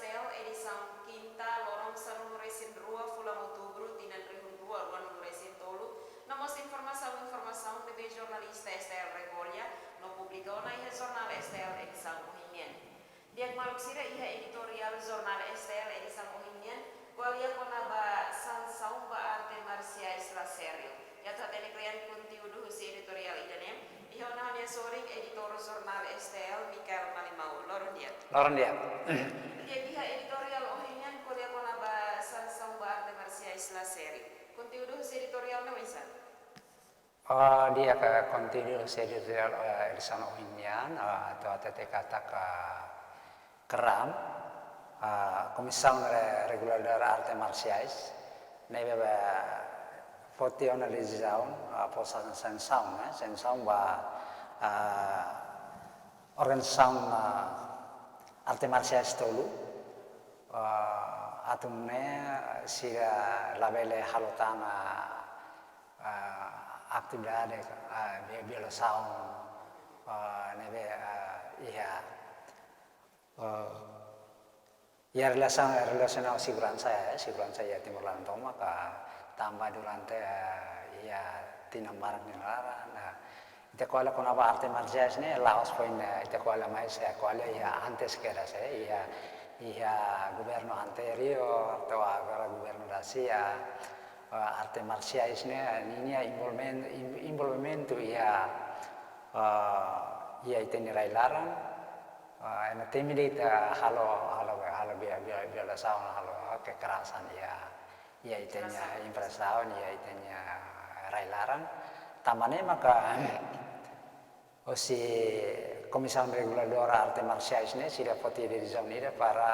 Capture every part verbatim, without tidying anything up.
S T L, edisaun kinta, loron sanulu-resin-rua fulan Outubru, tinan rihun rua ruanulu-resin-tolu, no mós informasaun-informasaun ne'ebé jornalista S T L rekolla no publika ona iha jornál S T L edisaun ohin nian. Di'ak maluk sira, iha editoriál jornál S T L edisaun ohin nian, ko'alia kona-ba sansaun ba arte marsiais la sériu. Ita atu hatene kle'an konteúdu husi editoriál ida-ne'e, iha ona ha'u-nia sorin editór jornál S T L, Mikael Malimau. Loron di'ak. Loron di'ak. Di'ak, iha editoriál ohin nian ko'alia kona-ba sansaun ba arte marsiais la sériu. Konteúdu husi editoriál ne'e oinsá? Oh, di'ak, konteúdu husi editoriál, eh, edisaun ohin nian, eh, atu hatete katak KRAM, ah, Komisaun Re-, Reguladora Arte Marsiais, ne'ebé foti ona desizaun, ah, fó san-, sansaun, eh, sansaun ba, ah, organizasaun, ah, arte marsiais tolu, ah, atu nune'e sira labele halo tan, ah, ah, atividade, ah, vi-, violasaun, ah, ne'ebé, ah, iha, ah, iha relasaun, relasiona ho seguransa, eh, seguransa iha Timor laran tomak, tanba durante, eh, iha tinan barak nia laran, eh, ita ko'alia kona-ba arte marsiais ne'e la'ós foin, eh, ita ko'alia, mais, eh, ko'alia iha antes kedas, eh, iha, iha governu anteriór, to'o agora governu da-sia, eh, arte marsiais ne'e, ninia envolvimen-, en-, envolvimentu iha, eh, iha ita-nia rai-laran, eh, ema temi de'it halo, halo, halo via-, via-, violasaun, halo kekerasan iha, iha ita-nia infraestrutura, iha ita-nia rai-laran. Tanba ne'e maka husi Komisaun Reguladora Arte Marsiais ne'e sira foti desizaun ida para,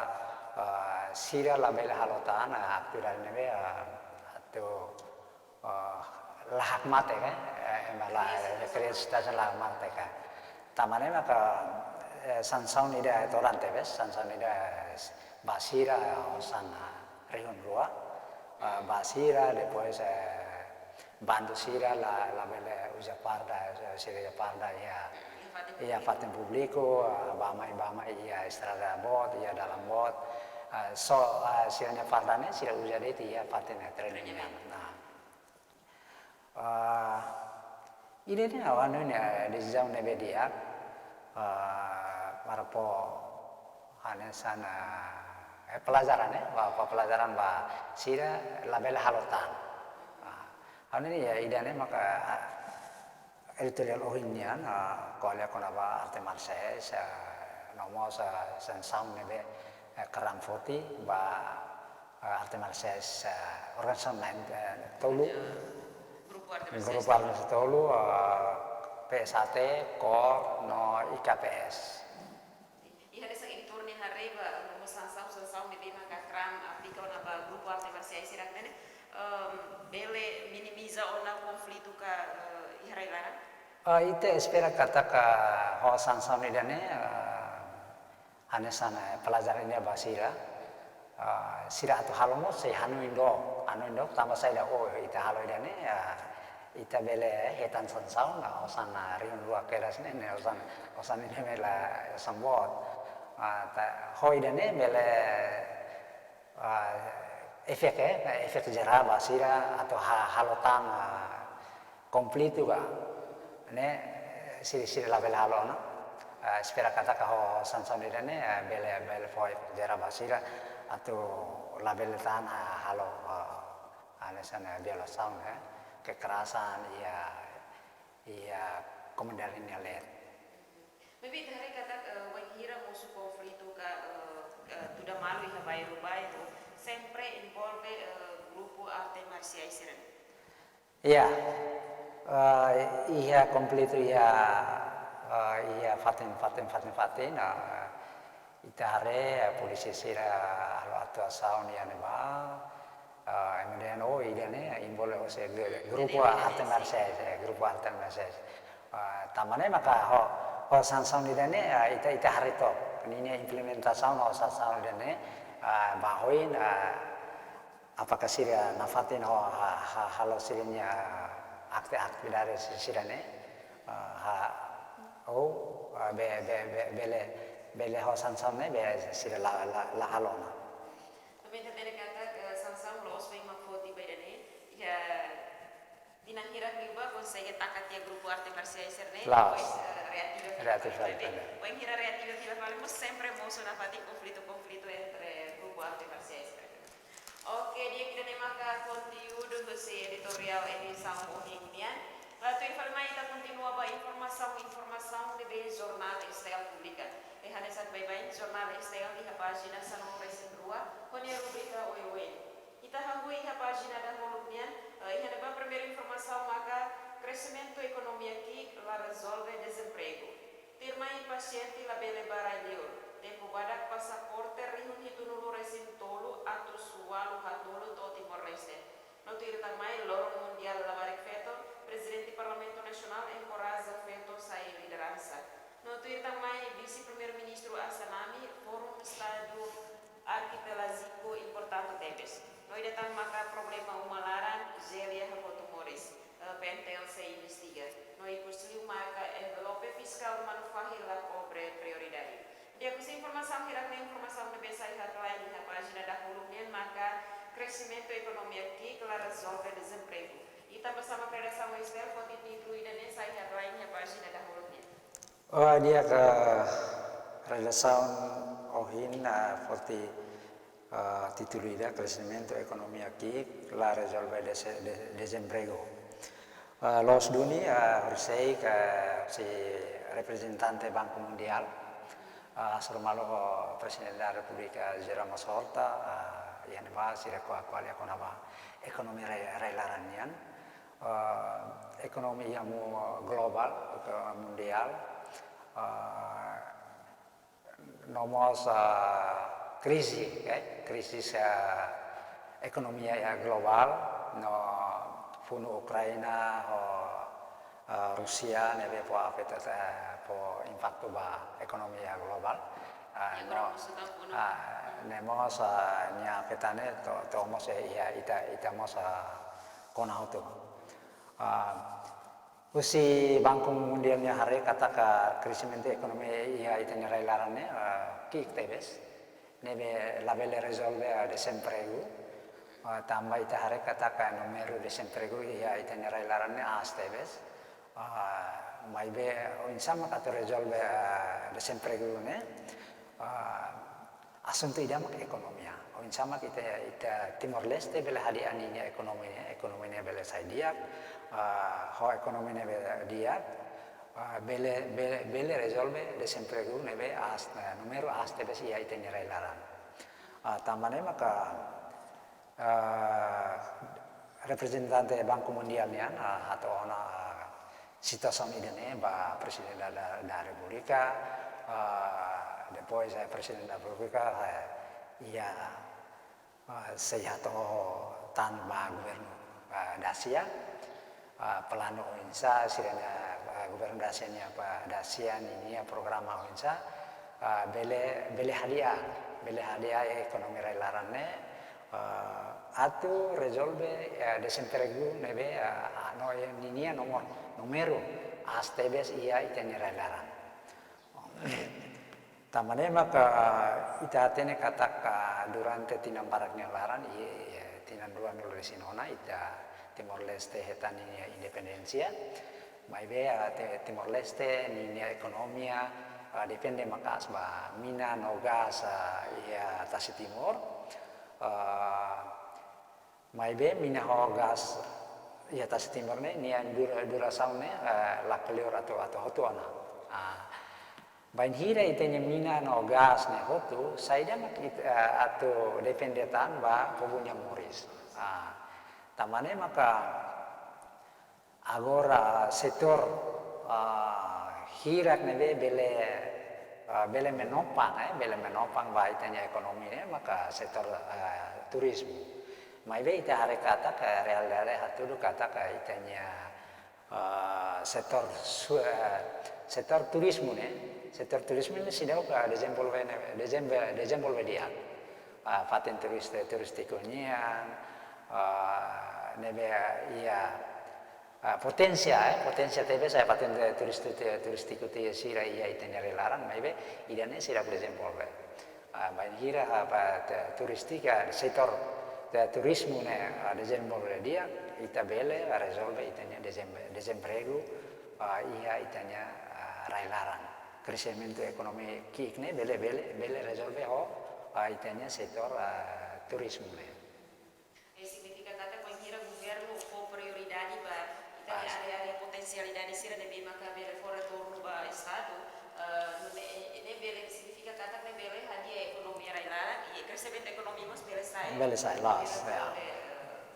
eh, sira labele halo tan, eh, atividade ne'ebé, eh, atu, eh, la hakmatek, eh, eh, ema la, eh, kriasaun la hakmatek, eh. Tanba ne'e maka, eh, sansaun ida todan tebes, sansaun ida, eh, ba sira, eh, osan, eh, rihun rua, eh, ba sira, depois, eh, bandu sira la, labele uza farda, eh, sira uza farda iha, iha fatin públiku, eh, bá-mai, bá-mai iha estrada boot, iha dalan boot, eh, só, eh, sira-nia farda ne'e sira uza de'it iha fatin, eh, treinamentu. Nah. Ah, ida-ne'e ha'u hanoin, eh, desizaun ne'ebé di'ak, ah, para fó hanesan, eh, pelajaran, eh, ba, ba pelajaran ba sira labele halo tan. Ah, hanoin ya ida-ne'e maka, ah, editoriál ohin nian, ah, ko'alia kona-ba arte marsiais, ah, no mós, ah, sansaun ne'ebé, eh, KRAM foti ba, eh, arte marsiais, eh, organizasaun lain, eh, tolu. Grupu arte marsiais. Grupu arte marsiais tolu, eh, P S A T, KOR, no I K P S. Iha hanesan editór nia haree ba, no mós sansaun, sansaun ne'ebé maka KRAM aplika ona ba grupu arte marsiais sira ne'e, em, bele minimiza ona konflitu ka, eh, iha rai-laran? Ah, ita espera katak ho sansaun ida-ne'e, ah, hanesan, eh, pelajaran ida ba sira. Ah, sira atu halo mós sei hanoin dook, hanoin dook tanba saida, oh, ita halo ida-ne'e, ah, ita bele hetan sansaun, ah, osan, ah, rihun rua kedas ne'e, ne'e osan, osan ida-ne'e la osan boot. Ah, ta, ho ida-ne'e bele, ah, efek, eh, efek jerál ba sira atu ha-, halo tan, ah, konflitu ka. Ne'e, sira, sira labele halo ona. Eh, espera katak ho sansaun ida-ne'e, eh, bele, bele fó efek jerál ba sira atu labele tan ha-, halo, eh, hanesan, eh, violasaun, eh, kekerasan iha, iha komunidade nia leet. Maibé ita haree katak, eh, wainhira mosu konflitu ka, eh, eh, tuda malu iha bairru-bairru, sempre envolve, eh, grupu arte marsiais sira-ne'e. Ya, eh, iha konflitu iha, eh, iha fatin, fatin, fatin, fatin, eh, ita haree, eh, polísia sira halo atuasaun iha ne'ebá, eh, ema dehan, oh, ida-ne'e envolve husi gru-, grupu arte marsiais, eh, grupu arte marsiais. Eh, tanba ne'e maka ho, ho sansaun ida-ne'e, eh, ita, ita haree took. Ninia implementasaun ho sansaun ida-ne'e, eh, ba oin, eh, apakah sira nafatin ho ha-, ha-, halo sira-nia akti-, atividade si-, sira-ne'e, ah, ha-, ou, ah, be-, be-, be-, bele, bele ho sansaun ne'ebé sira la, la, la halo ona. Também ita hatene katak, eh, sansaun la'ós foin mak foti ba ida-ne'e, iha tinan hirak liubá konsege taka tiha grupu arte marsiais sira-ne'e, La'ós. depois, eh, reativa fila Reativa fali, fali, ne'ebé. fali. Bainhira reativa fila fali, mós sempre mosu nafatin konflitu-konflitu entre grupu arte marsiais sira-ne'e. Oke, di'ak, ida-ne'e maka konteúdu husi editoriál edisaun ohin nian. Ba tuir fali mai ita kontinua ba informasaun-informasaun ne'ebé jornál STL publika. Iha hanesan baibain jornál STL iha pájina sanulu-resin-rua, ho nia rubrika oioin. Ita hahú iha pájina dahuluk nian, eh, iha ne'ebá primeiru informasaun maka kresimentu ekonomia ki'ik la rezolve dezempregu. Tuirmai pasiente labele ba rai-liur. Tempu badak pasaporte rihun hitunulu-resin-tolu atus ualu haatolu to'o Timor-Leste. No tuir tan mai loron mundiál labarik feto, Prezidente Parlamentu Nasionál enkoraja feto sai lideransa. No tuir tan mai Vise-Primeiru-Ministru Assanami, Fórum Estadu Arkipelájiku importante tebes. No ida tan maka problema uma laran, Gelia hakotu moris, eh, P N T L sei investiga. No ikus liu maka envelope fiskál Manufahi la kobre prioridade. Di'ak, husi informasaun hirak-ne'e, informasaun ne'ebé sai headline iha pájina dahuluk nian maka kresimentu ekonomia ki'ik la rezolve dezempregu. Ita ba sama redasaun STL foti títulu ida-ne'e sai headline iha pájina dahuluk nian. Oh, di'ak, redasaun ohin, eh, foti, eh, títulu ida, kresimentu ekonomia ki'ik la rezolve dese-, de-, dezempregu. Eh, loos duni, eh, horiseik, eh, husi reprezentante Banku Mundiál, eh, hasoru malu ho Prezidente da Repúblika José Ramos Horta, eh, iha ne'ebá sira ko'a ko'alia kona-ba ekonomia rai, rai-laran nian. Eh, ekonomia mu globál, ke mundiál, eh, no mós, eh, krize, eh, krize, eh, ekonomia iha globál, no funu Ukraina ho, eh, Rusia ne'ebé fó afeta, eh, fó impaktu ba ekonomia globál. Eh, Agora no, mós ita funu. Ah, ne'e mós, eh, nia afeta ne'e to'o, to'o mós iha ita, ita mós, eh, kona hotu. Ah, husi Banku Mundiál nia haree katak kresimentu ekonomia iha ita-nia rai-laran ne'e, eh, ki'ik tebes. Ne'ebé labele rezolve, eh, dezempregu. Eh, tanba ita haree katak númeru dezempregu iha ita-nia rai-laran ne'e aas tebes. Eh, maibé oinsá mak atu rezolve, eh, dezempregu ne'e, eh, asuntu ida mak ekonomia. Oinsá mak ita, ita Timor-Leste bele hadi'a ninia ekonomia, ekonomia bele sai di'ak, ah, ho ekonomia bele di'ak, ah, bele, bele, bele rezolve dezempregu ne'ebé aas, eh, númeru aas tebes iha ita-nia rai-laran. Ah, tanba ne'e maka, ah, reprezentante Banku Mundiál nian, ah, hato'o ona, ah, situasaun ida-ne'e ba Prezidente da, da, da Repúblika, ah, depois, eh, Prezidente da Repúblika, eh, iha, ah, sei hato'o tan ba governu, ah, dasia, ah, planu oinsá, sira-nia, ah, governu dasia nia ba dasia ninia programa oinsá, ah, bele, bele hadi'a, bele hadi'a ekonomia rai-laran ne'e, ah, atu rezolve, eh, dezempregu ne'ebé, ah, ah, no, eh, ninia nomor, númeru aas tebes iha ita-nia rai-laran. Tanba ne'e maka ita hatene katak durante tinan barak nia laran, i, i, tinan ruanulu-resin-ona ita Timor-Leste hetan ninia independénsia. Maibé, ah, Ti-, Timor-Leste ninia ekonomia, ah, depende maka'as ba mina no gás, ah, iha Tasi Timur. Ah, maibé mina ho gás iha Tasi Timur ne'e, nia dura-, durasaun ne'e, eh, la kleur atu, atu hotu ona. Ah, bainhira ita-nia mina no gás ne'e hotu, saida mak it-, eh, atu depende tan ba povu-nia moris. Ah, tanba ne'e maka agora setór, ah, hirak ne'ebé bele, ah, bele menopang, eh, bele menopang ba ita-nia ekonomia ne'e maka setór, ah, turizmu. Maibé ita haree katak realidade hatudu katak ita-nia, ah, setór su-, ah, setór turizmu ne'e, setór turizmu ne'e seidauk, ah, dezenvolve ne'e, dezenve-, dezenvolve di'ak. Ah, fatin turista, turístiku nian, ah, ne'ebé iha Ah, poténsia, eh, poténsia tebes, eh, fatin, eh, turístiku, turístiku sira iha ita-nia rai-laran, maibé ida-ne'e sira, por ezemplu, eh, ah, bainhira, ah, ba, te-, turístika, setór, te-, turizmu ne'e, ah, dezenvolve di'ak, ita bele, ah, rezolve ita-nia dezem-, dezempregu, ah, iha ita-nia, ah, rai-laran. Kreximentu ekonomia ki'ik ne'e bele, bele, bele rezolve ho, ah, ita-nia setór, ah, turizmu ne'e. Ne'e signifika katak bainhira governu fó prioridade ba ita-nia área-área potensialidade sira ne'ebé maka bele fó retornu ba Estadu, eh, nune'e, ne'e bele signifika katak ne'e bele hadi'a ekonomia rai-laran, i kreximentu ekonomia mós bele sai. Bele sai, loos, bele sai, ya. Eh,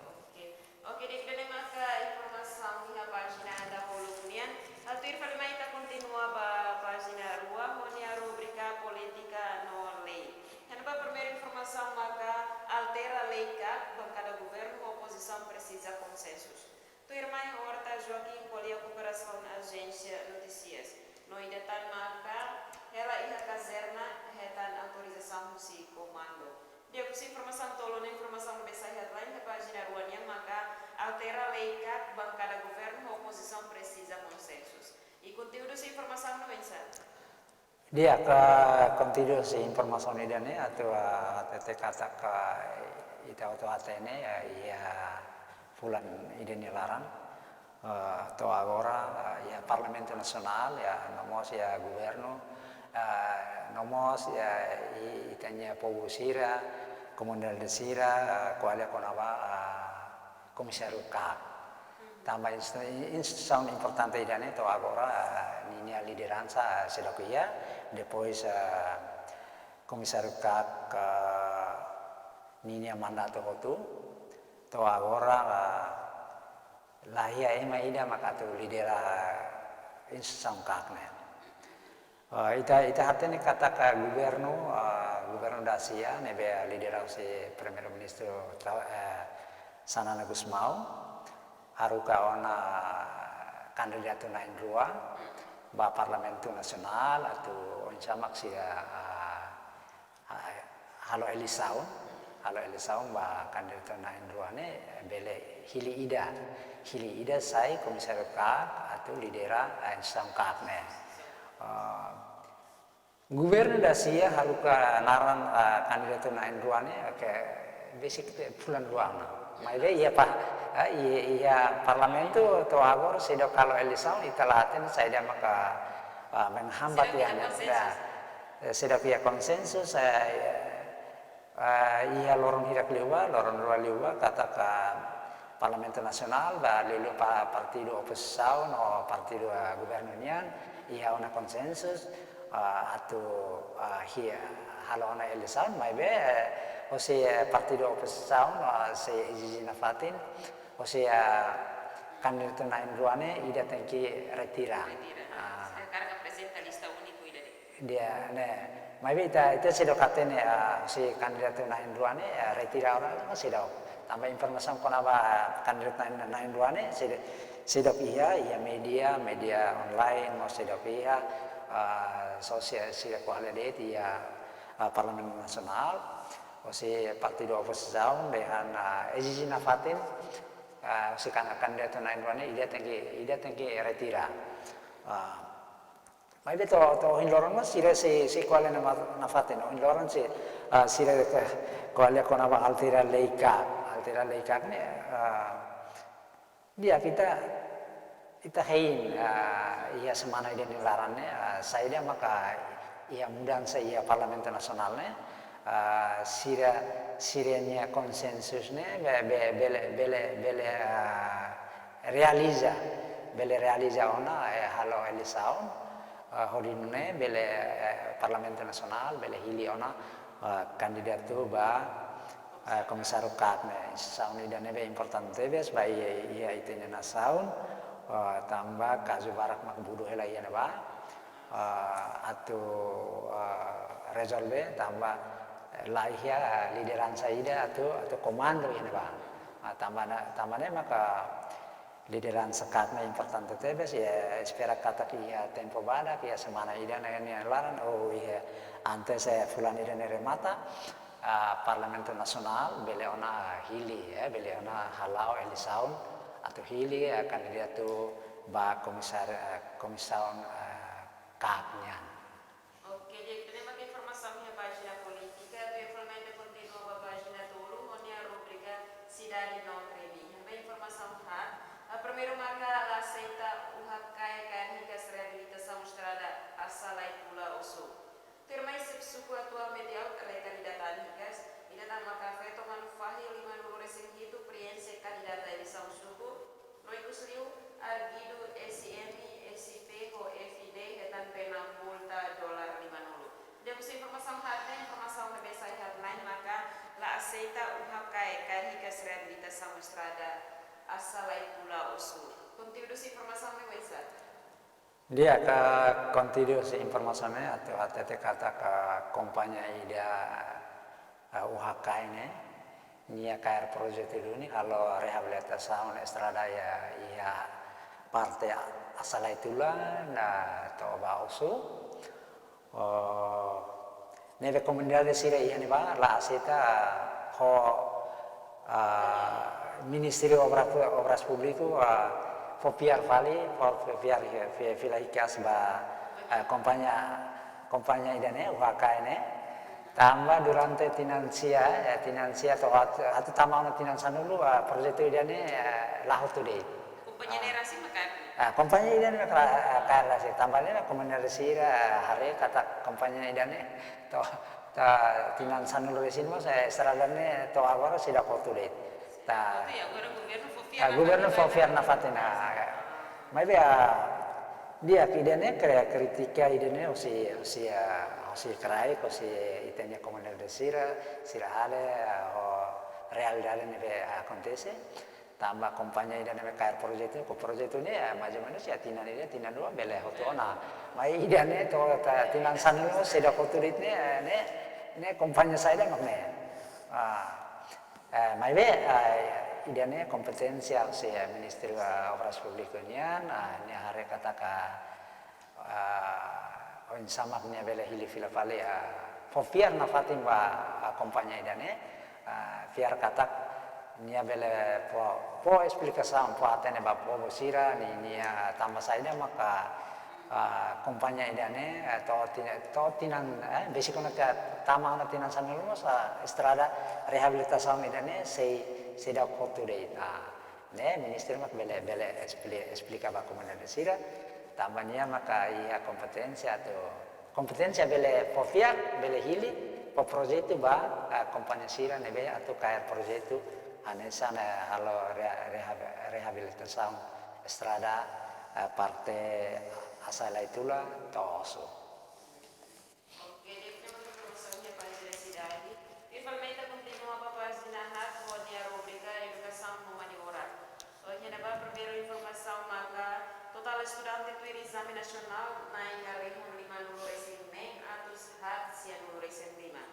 oke. Oke, de'it ida-ne'e maka informasaun iha pájina dahuluk nian. Atu tuir fali mai ita kontinua ba pájina rua, ho nia rubrika polítika no lei. Iha ne'ebá primeiru informasaun maka altera lei KAK, bankada governu ho opozisaun presiza konsensus. Tuir mai Horta Joaquim ko'alia kooperasaun ajénsia notísias. No ida tan maka hela iha kazerna hetan autorizasaun husi komandu. Di'ak, husi informasaun tolu ne'e, informasaun ne'ebé sai headline iha pájina rua nian maka altera lei KAK, bankada governu ho opozisaun presiza konsensus. I konteúdu husi informasaun ne'e oinsá? Di'ak, konteúdu husi informasaun ida-ne'e atu, ah, hatete katak, ah, ita hotu hatene, ah, iha fulan ida nia laran, ah, to'o agora, ah, iha Parlamentu Nasionál, ya, no mós iha governu, ah, no mós iha i-, ita-nia povu sira, komunidade sira, ah, ko'alia kona-ba, ah, Komisáriu KAK. Tanba ins-, instituisaun importante ida-ne'e to'o agora, ah, ninia lideransa seidauk iha, depois, ah, Komisáriu KAK, ah, ninia mandatu hotu, to'o agora, ah, la iha ema ida mak atu lidera instituisaun KAK ne'e. Ah, ita, ita hatene katak governu, ah, governu dasia, ne'ebé lidera husi Primeiru-Ministru Tra-, eh, Xanana Gusmão, haruka ona kandidatu na'in-rua ba Parlamentu Nasionál atu oinsá mak sira, ah, ah, halo eleisaun, halo eleisaun ba kandidatu na'in-rua ne'e, eh, bele hili ida, hili ida sai Komisáriu KAK atu lidera, eh, instituisaun KAK ne'e. Ah, governu dasia haruka naran, ah, kandidatu na'in-rua ne'e, oke, besik te fulan rua ona. Maibé iha pa, ah, iha, iha parlamentu to'o agora seidauk halo eleisaun, ita la hatene saida maka, ah, menghambat. Seidauk iha, iha konsensus. Ya, eh, seidauk iha konsensus, eh, eh, iha loron hirak liubá, loron rua liubá, katak Parlamentu Nasionál ba liuliu pa-, partidu opozisaun no partidu, eh, governu nian, iha ona konsensus, eh, atu, eh, hia-, halo ona eleisaun, maibé, eh, husi, eh, partidu opozisaun, eh, sei ezije nafatin, husi, eh, kandidatu na'in-rua ne'e ida tenke retira. Retira. Ah. Sei karik aprezenta lista úniku ida de'it. Di'ak, ne'e. Maibé ita, ita seidauk hatene, ah, husi kandidatu na'in-rua ne'e, ah, retira ona, seidauk. Tanba informasaun kona-ba, ah, kandidatu na'in, na'in-rua ne'e, seidauk, seidauk iha, iha média, média online, mós seidauk iha, ah, sosiál, sira ko'alia de'it iha, ah, Parlamentu Nasionál, husi partidu opozisaun, dehan, ah, ezije nafatin, ah, husi kan-, kandidatu na'in-rua ne'e, ida tenke, ida tenke retira. Ah, maibé to'o, to'o ohin loron mós sira sei, sei ko'alia nafa-, nafatin. Ohin loron sei, ah, sira ke ko'alia kona-ba altera lei KAK. Altera lei KAK ne'e, ah, di'ak, ita, ita hein, ah, iha semana ida nia laran ne'e, ah, saida maka iha mudansa iha Parlamentu Nasionál ne'e, ah, sira, sira-nia konsensus ne'e be-, be-, bele, bele, bele, ah, realiza, bele realiza ona, eh, halo eleisaun, eh, hodi nune'e bele, eh, Parlamentu Nasionál bele hili ona, eh, kandidatu ba, eh, Komisáriu KAK ne'e. Instituisaun ida ne'ebé importante tebes ba iha, iha ita-nia nasaun, eh, tanba kazu barak mak budu hela iha ne'ebá, eh, atu, eh, rezolve tanba, eh, la iha lideransa ida atu, atu komandu iha ne'ebá. Ah, tanba ne'e, tanba ne'e maka lideransa KAK ne'e importante tebes, i espera katak iha tempu badak, iha semana ida ne'e nia laran, ou iha antes, eh, fulan ida ne'e remata, ah, Parlamentu Nasionál bele ona hili, eh, bele ona hala'o eleisaun, atu hili, eh, kandidatu ba komisar, eh, komisaun, eh, KAK nian. Oke, di'ak, ida-ne'e mak informasaun iha pájina polítika, atu informa ita kontinua ba pájina tolu, ho nia rubrika Sidade no Krime. Iha ne'ebá informasaun haat, ah, primeiru maka la aseita UHKAE kaer hikas reabilitasaun estrada Asalaitula Osu. Tuirmai xefe suku atuál Meti-Aut rekandidata an hikas, ida tan maka feto manu fahi limanulu-resin-hitu preenxe kandidata eleisaun suku, no ikusliu arguidu S M, S P ho F I D hetan pena multa dolar limanulu. Di'ak, husi informasaun haat ne'e, informasaun ne'ebé sai headline maka la aseita UHKAE kaer hikas reabilitasaun estrada Asalaitula Osu. Konteúdu husi informasaun ne'e oinsá? Di'ak, konteúdu husi informasaun ne'e atu hatete katak kompañia ida, eh, UHKAE ne'e, nia kaer projetu duni halo reabilitasaun estrada iha, iha parte Asalaitula, na to'o ba Osu. Oh, ne'ebé komunidade sira iha ne'ebá la aseita ho, ah, Ministériu Obra Pu-, Obras Públiku, ah, fó fiar fali, fó fiar, fi-, fila hikas ba, ah, kompañia, kompañia ida-ne'e, UHKAE ne'e. Tanba durante tinan sia, eh, tinan sia to'o hat-, atu tama ona tinan sanulu, ah, projetu ida-ne'e, eh, la hotu de'it. Kompañia ne'e rasik maka? Ah, kompañia ida-ne'e maka, ah, kaer rasik. Tanba ne'e kompañia rasik, ah, haree katak kompañia ida-ne'e to'o, to'o tinan sanulu-resin mós, eh, estrada ne'e to'o agora seidauk hotu de'it. Ta, Oke, agora governu fó fiar, ah, nafatin, governu fó fiar nafatin, ah, maibé, ah, di'ak, ida-ne'e kri-, kritika ida-ne'e hosi, hosi, ah, hosi kraik, hosi ita-nia komunidade sira, sira haree, ah, ho realidade ne'ebé akontese. Tanba kompañia ida ne'ebé kaer projetu, ko projetu ne'e, eh, mais ou menus iha tinan ida, tinan rua, bele hotu ona. Mai ida-ne'e to'o ta-, tinan sanulu seidauk hotu de'it ne'e, eh, ne'e, ne'e kompañia saida mak ne'e. Ah, eh, maibé, eh, ida-ne'e kompeténsia husi, eh, Ministériu, eh, Obras Públikas nian, ah, nia haree katak, ah, oinsá mak nia bele hili fila fali, ah, fó fiar nafatin ba, ah, kompañia ida-ne'e, ah, fiar katak nia bele fó, fó esplikasaun, fó hatene ba povu sira, ni, nia tanba saida maka, ah, kompañia ida-ne'e, eh, to'o tin-, to'o tinan, eh, besik ona tiha tama ona tinan sanulu mós, ah, estrada reabilitasaun ida-ne'e sei, seidauk hotu de'it. Ah, ne'e, ministru mak bele, bele espli-, esplika ba komunidade sira, tanba nia maka iha kompeténsia atu, kompeténsia bele fó fiar, bele hili, fó projetu ba, ah, kompañia sira ne'ebé atu kaer projetu hanesan, eh, halo rea-, reha-, reabilitasaun estrada, eh, parte Asalaitula to'o Osu. Oke, di'ak, ida-ne'e mak informasaun iha pájina sidade. Informa ita kontinua ba pájina haat ho nia rubrika Edukasaun no Mani Orar. Iha ne'ebá primeiru informasaun maka totál estudante tuir ezame nasionál na'in rihun limanulu-resin-neen atus haat sianulu-resin-lima.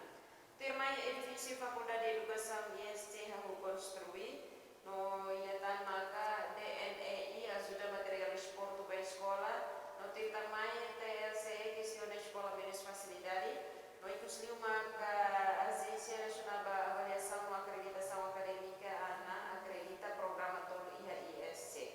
Tuirmai edifísiu Fakuldade Edukasaun I S C hahú konstrui, no iha tan maka D N E I ajuda materiál desportu ba eskola, no tuir tan mai T L C E kestiona eskola menus fasilidade, no ikusliu maka Ajénsia Nasionál ba Avaliasaun no Akreditasaun Akadémika, ANA, akredita programa tolu iha I S C.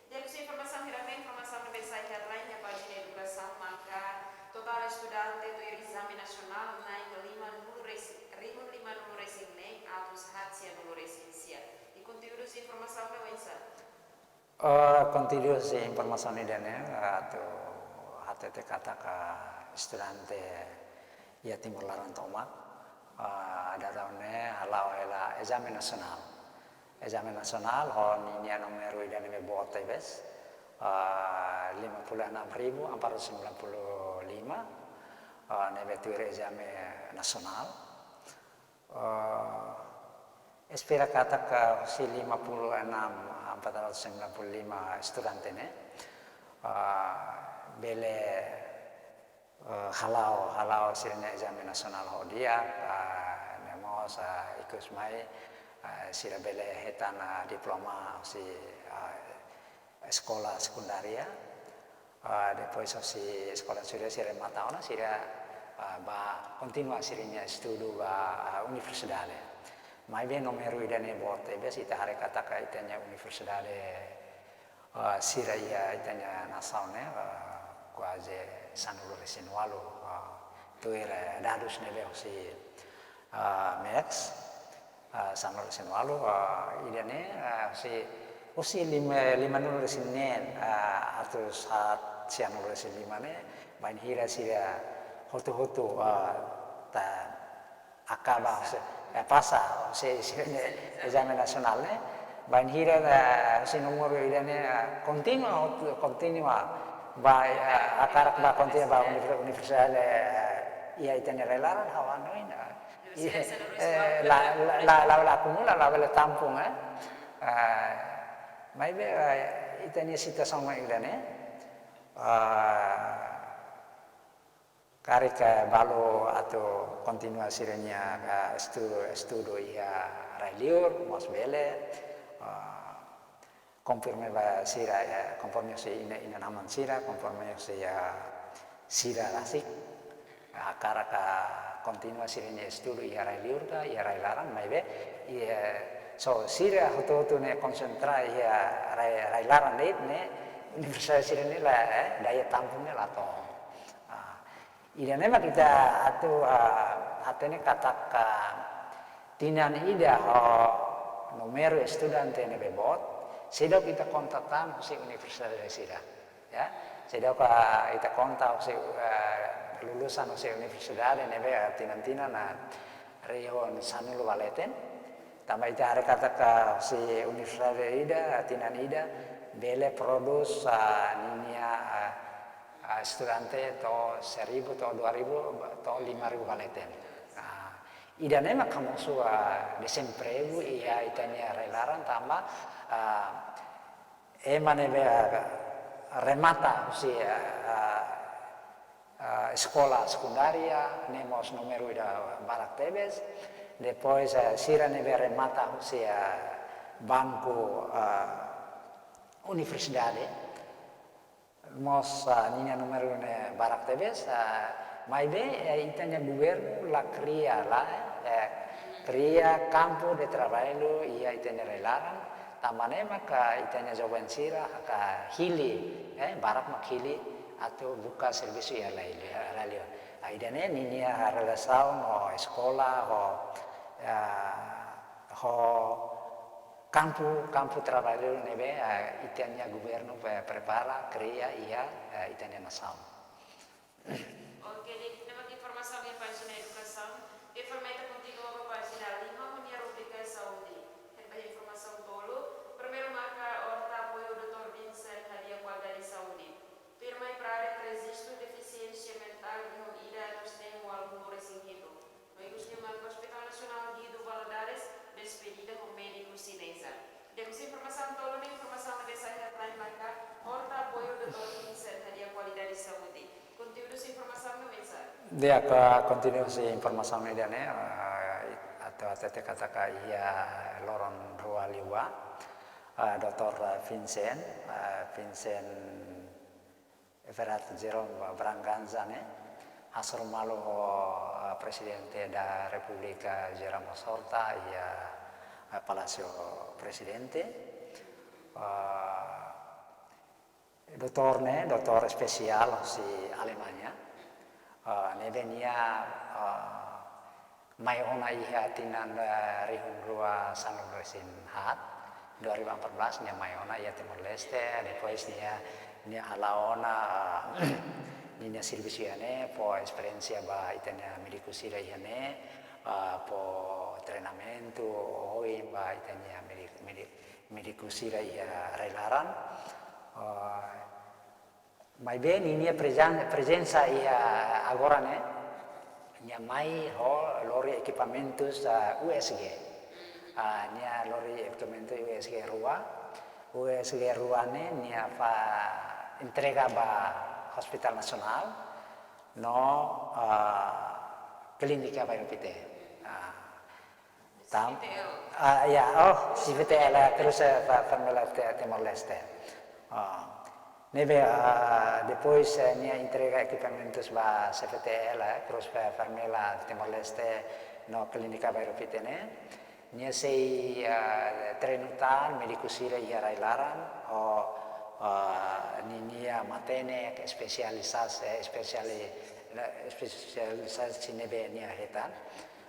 Di'ak, husi informasaun hirak ne'e, informasaun ne'ebé sai headline iha pájina edukasaun maka totál estudante tuir ezame nasionál na'in limanulu-resin, rihun limanulu-resin-neen atus haat sianulu-resin-sia. I konteúdu husi informasaun ne'e oinsá? Eh, konteúdu husi informasaun ida-ne'e, eh, atu hatete katak estudante iha Timor laran tomak, eh, dadaun ne'e hala'o hela ezame nasionál. Ezame nasionál ho ninia númeru ida ne'ebé boot tebes, eh, lima puluh enam ribu empat ratus sembilan puluh lima, eh, ne'ebé tuir ezame nasionál. Eh, espera katak husi lima puluh enam empat ratus sembilan puluh lima estudante ne'e, eh, bele, eh, hala'o, hala'o sira-nia ezame nasionál ho di'ak, eh, no mós, eh, ikus mai, eh, sira bele hetan, eh, diploma husi, eh, eskola sekundária. Ah, depois husi eskola sekundária sira remata ona, sira, ah, bá kontinua sira-nia estudu ba, ah, universidade. Maibé númeru ida-ne'e boot tebes, ita haree katak ita-nia universidade, eh, sira iha ita-nia nasaun ne'e, eh, kuaze sanulu-resin-ualu, eh, tuir, eh, dadus ne'ebé husi, eh, MECS, eh, sanulu-resin-ualu, eh, ida-ne'e, eh, husi, husi lima, limanulu-resin-neen, eh, atus haat sianulu-resin-lima ne'e, bainhira sira hotu-hotu, eh, ta akaba husi, eh, pasa husi, husi ezame nasionál ne'e. Bainhira, eh, husi númeru ida-ne'e, eh, kontinua, kontinua ba, eh, hakarak ba kontinua ba univer-, universidade, eh, iha ita-nia rai-laran, ha'u hanoin, eh, Universidade, eh, la, la, la, la, la akumula, la bele tampung, eh. Eh, maibé, eh, ita-nia situasaun mak ida-ne'e, eh, karik, eh, balu atu kontinua sira-nia, eh, estu-, estudu iha rai-liur, mós bele, eh, konforme ba sira, eh, konforme husi inan, inan-aman sira, konforme husi, eh, sira rasik, eh, hakarak kontinua sira-nia estudu iha rai-liur ka, iha rai-laran, maibé, iha, so sira hotu-hotu ne'e konsentra iha rai, rai-laran de'it ne'e, universitas sira-ne'e la, eh, daya tampung ne'e la to'o. Ah, ida-ne'e mak ita atu, ah, hatene katak, ah, tinan ida ho númeru estudante ne'ebé boot, seidauk ita konta tan husi universidade sira. Ya, seidauk, ah, ita konta husi, ah, lulusan husi universidade ne'ebé, ah, tinan-tinan, ah, rihun sanulu ba leten. Tanba ita haree katak husi universidade ida, tinan ida, bele prodús, ah, ninia, ah, ah, estudante to'o seribu, to'o dua ribu, to'o lima ribu ba leten. Ah, ida-ne'e mak hamosu, ah, dezempregu iha ita-nia rai-laran tanba, ah, ema ne'ebé, ah, remata husi, ah, ah, ah, eskola sekundária, ne'e mós númeru ida barak tebes. Depois, ah, sira ne'ebé remata husi, ah, banku, ah, universidade, mós, ah, ninia númeru ne'e barak tebes, ah, maibé, eh, ita-nia governu la kria, la, eh, kria kampu de traballu iha ita-nia rai-laran, tanba ne'e maka ita-nia joven sira hakarak hili, eh, barak mak hili atu buka servisu iha rai-, rai-liur. Ah, ida-ne'e ninia relasaun ho eskola, ho, ah, ho kampu, kampu traballu ne'ebé, ah, ita-nia governu pre-, prepara, kria iha, ah, ita-nia nasaun. Oke, di'ak, ne'e mak informasaun iha pájina edukasaun. Informa ita kontinua ba pájina lima, ho nia rubrika saúde. Iha informasaun tolu, primeiru maka Horta apoiu doutór Vincent hadi'a kualidade saúde. Tuirmai Praia rejistu defisiénsia mentál rihun ida atus neen ualunulu resin hitu. No ikusliu maka Hospital Nasionál Guido Valadares despedida ho médiku xineza. Depois informasaun tolu ne'e, informasaun ne'ebé sai headline maka Horta apoiu doutór Vincent hadi'a kualidade saúde. Konteúdu husi informasaun ne'e oinsá? Di'ak, konteúdu husi informasaun ida-ne'e, eh, atu hatete katak iha loron rua liubá, eh, doutór Vincent, eh, Vincent Everard Jerome Bragança ne'e hasoru malu ho, eh, Presidente da Repúblika José Ramos Horta iha, eh, Palásiu Prezidente. Eh, doutór ne'e, doutór espesiál husi Alemaña. Eh, ne'ebé nia, eh, mai ona iha tinan, eh, rihun rua sanulu resin haat, dua ribu empat belas nia mai ona iha Timor-Leste, depois nia, nia hala'o ona, eh, ninia servisu iha ne'e, fó esperiénsia ba ita-nia médiku sira iha ne'e, eh, fó treinamentu oioin ba ita-nia médi-, médi-, médiku sira iha rai-laran. Eh, Maibé ninia prezen-, prezensa iha agora ne'e, nia mai ho lori ekipamentus, ah, U S G. Ah, nia lori ekipamentu U S G rua. U S G rua ne'e nia fó entrega ba Hospital Nasionál no, ah, Klínika Bairru Pité. Ah, Tam-, C V T L. Ah, ya, oh, C V T L, eh, Cruz, eh, Fa-, Vermelha Te-, Timor-Leste. Ah, ne'ebé, ah, depois, eh, nia entrega ekipamentus ba C V T L, eh, Cruz Fe-, Vermelha Timor-Leste, no Klínika Bairru Pité ne'e. Nia sei, ah, treinu tan médiku sira iha rai-laran, ho, ah, ninia matenek espesialisasi, eh, espesiali-, espesialisasi ne'ebé nia hetan.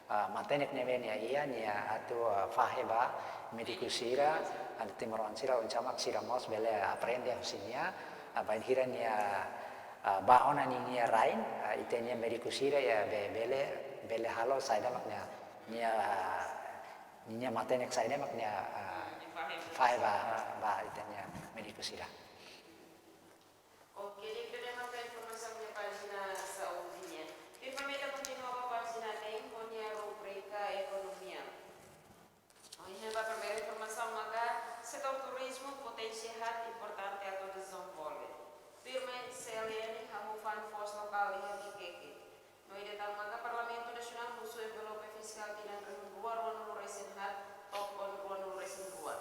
Ah, matenek ne'ebé nia iha, nia atu, ah, fahe ba médiku sira, ah, timoroan sira, oinsá mak sira mós bele aprende husi nia, ah, bainhira nia, ah, bá ona ninia rain, ah, ita-nia médiku sira iha be-, bele, bele halo saida mak nia, nia, ninia matenek saida mak nia, ah, fahe ba, ba ita-nia médiku sira. Oke, di'ak, ida-ne'e maka informasaun iha pájina saúde nian. Tuirmai ita kontinua ba pájina neen ho nia rubrika ekonomia. Ohin ba primeiru informasaun maka setór turizmu poténsia haat importante atu dezenvolve. Tuirmai C L N hahú fa'an foos lokál iha Vikeke. No ida tan maka Parlamentu Nasionál husu envelope fiskál tinan rihun rua ruanulu-resin-haat to'o ruanulu-resin-rua.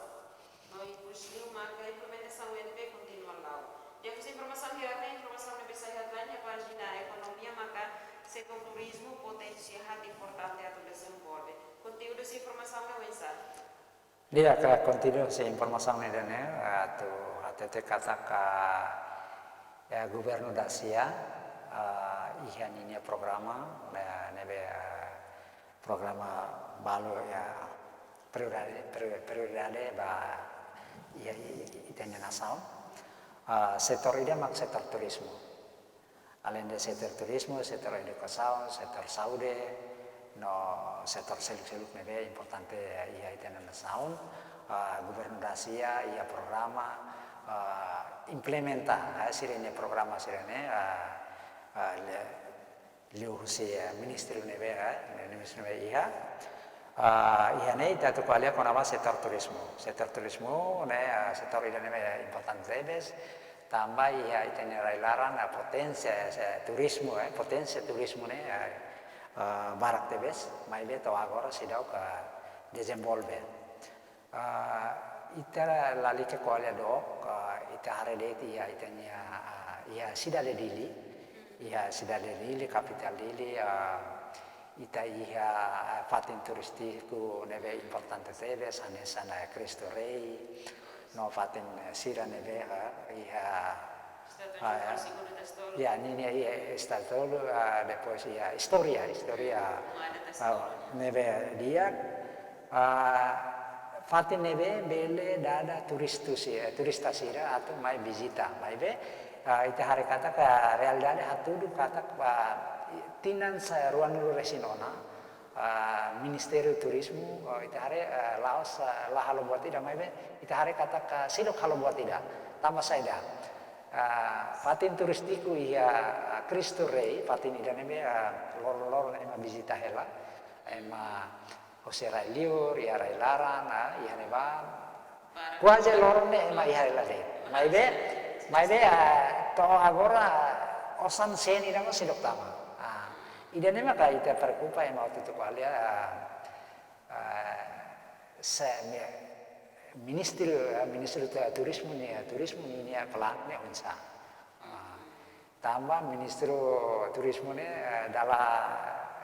No ikus liu maka implementasaun U N P kontinua la'o. Di'ak, husi informasaun hirak ne'e, informasaun ne'ebé sai headline iha pájina ekonomia maka setór turizmu poténsia haat importante atu dezenvolve. Konteúdu husi informasaun ne'e oinsá? Di'ak, konteúdu husi informasaun ne'e ida-ne'e, atu hatete katak, eh, Governu Dasia, eh, iha ninia programa, eh, ne'ebé, eh, programa balu, ya, prioridade, priori-, prioridade ba, ya, i-, i-, ita-nia nasaun. Ah, setór ida mak setór turizmu. Aleinde setór turizmu, setór edukasaun, setór saúde, no setór seluk-seluk ne'ebé importante iha ita-nia nasaun. Ah, Governu Dasia iha programa, ah, implementa, ah, sira-nia programa sira-ne'e, ah, ah, le-, liuhusi, eh, ministériu ne'ebé, eh, ministériu ne'ebé iha. Ah, iha ne'e ita atu ko'alia kona-ba setór turizmu. Setór turizmu ne'e, eh, setór ida ne'ebé importante tebes. Tanba iha ita-nia rai-laran, eh, poténsia, eh, turizmu, eh, poténsia turizmu ne'e, eh, eh, barak tebes, maibé to'o agora seidauk, eh, dezenvolve. Ah, ita lalika ko'alia dook, ah, ita haree de'it iha ita-nia, ah, iha sidade Dili, iha sidade Dili, kapitál Dili, ah, ita iha, ah, fatin turístiku ne'ebé importante tebes, hanesan, ah, Cristo Rei, no fatin, eh, sira ne'ebé, ah, iha, ah, ya, ninia iha estátua tolu, ah, depois iha istória, istória, ah, ne'ebé di'ak, ah, fatin ne'ebé bele dada turistu si-, eh, turista sira atu mai vizita, maibé, ah, ita haree katak realidade hatudu katak ba tinan sa ruanulu-resin-ona, ah, Ministériu Turizmu, ah, ita haree, ah, la'ós, ah, la halo buat ida maibé, ita haree katak seidauk halo buat ida, tanba saida. Ah, fatin turístiku iha, ah, Cristo Rei, fatin ida ne'ebé, ah, loron-loron ema vizita hela, ema hosi rai-liur, iha rai-laran, ah, iha ne'ebá. Kuaze loron ne'e ema iha hela de'it. Maibé, maibé, ah, to'o agora osan seni nama seidauk tama. Ah, ida ne'e maka ita preokupa ema hotu-hotu ko'alia, ah, ah, se mi-, ministériu, ah, ministériu tu-, turizmu ne'e, turizmu ne'e, ne'e planu ne'e oinsá. Ah, tanba Ministériu Turizmu ne'e, eh, dala,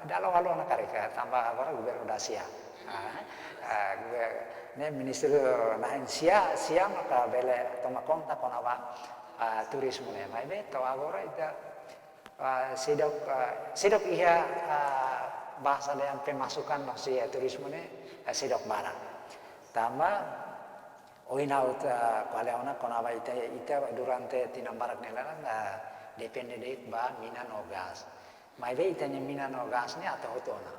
dala ualu ona karik, eh, tanba agora Governu Dasia. Ah, eh, gover-, ne'e Ministériu na'in-sia, sia maka bele toma konta kona-ba, ah, turizmu ne'e. Maibé to'o agora ita, ah, seidauk, ah, seidauk iha, ah, bahasa dehan pemasukan no si, eh, turizmu ne'e, eh, seidauk barak. Tanba ohin ha'u atu ko'alia ona kona-ba ita, ita durante tinan barak ne'e laran, ah, depende de'it ba mina no gás. Maibé ita-nia mina no gás ne'e atu hotu ona.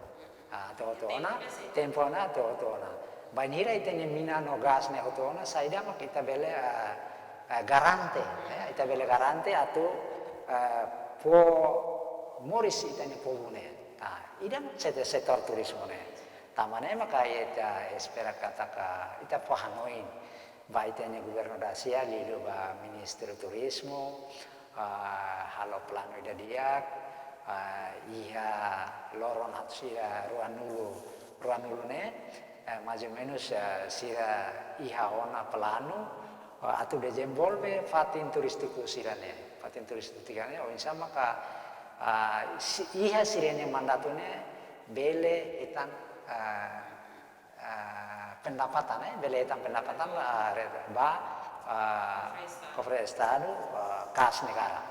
Ah, atu hotu ona, tempu ona, atu hotu ona. Bainhira ita-nia mina no gás ne'e hotu ona, saida mak ita bele, ah, ah, garante, eh, ita bele garante atu, ah, fó moris ita-nia povu ne'e. Ah, ida mak set-, setór turizmu ne'e. Tanba ne'e maka ita espera katak ita fó hanoin ba ita-nia Governu Dasia liuliu ba Ministériu Turizmu, ah, halo planu ida di'ak, ah, iha loron haat sira ruanulu, ruanulu ne'e, eh, mais ou menos, eh, sira iha ona planu, eh, atu dezenvolve fatin turístiku sira-ne'e. Fatin turístiku sira-ne'e, oinsá maka, ah, si-, iha sira-nia mandatu ne'e bele hetan, ah, ah, pendapatan, eh, bele hetan pendapatan, ah, re-, ba, ah, kofre Estadu, ah, kas negara.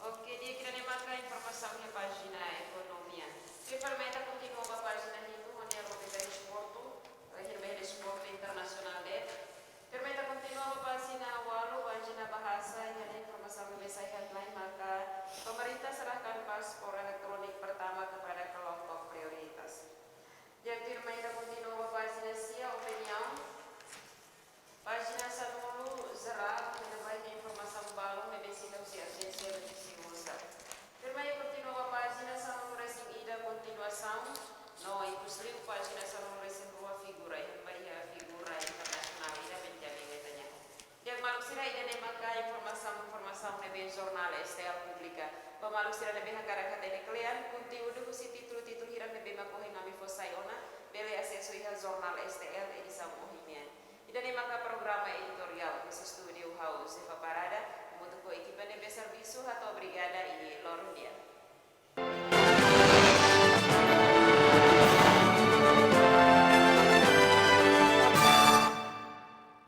Oke, di'ak, ida-ne'e maka informasaun iha pájina ekonomia. Tuirmai ita kontinua ba pájina hitu, onde ita haree desportu, eh, iha desportu internasionál de'it. Tuirmai ita kontinua ba pájina ualu, pájina bahasa, iha ne'e informasaun ne'ebé sai headline maka pemerintah serahkan paspor elektronik pertama kepada kelompok prioritas. Di'ak, tuirmai ita kontinua ba pájina sia, opiniaun. Pájina sanulu, jerál, iha ne'ebá iha informasaun balun ne'ebé sita husi ajénsia notísia Lusa. Tuirmai kontinua ba pájina sanulu-resin-ida, kontinuasaun, no ikus liu pájina sanulu-resin-rua, figura, iha ne'ebá iha figura internasionál ida, Benjamin Netanyahu. Di'ak, maluk sira, ida-ne'e maka informasaun, informasaun ne'ebé jornál STL publika. Ba maluk sira ne'ebé hakarak hatene kle'an konteúdu husi títulu-títulu hirak ne'ebé mak ohin ami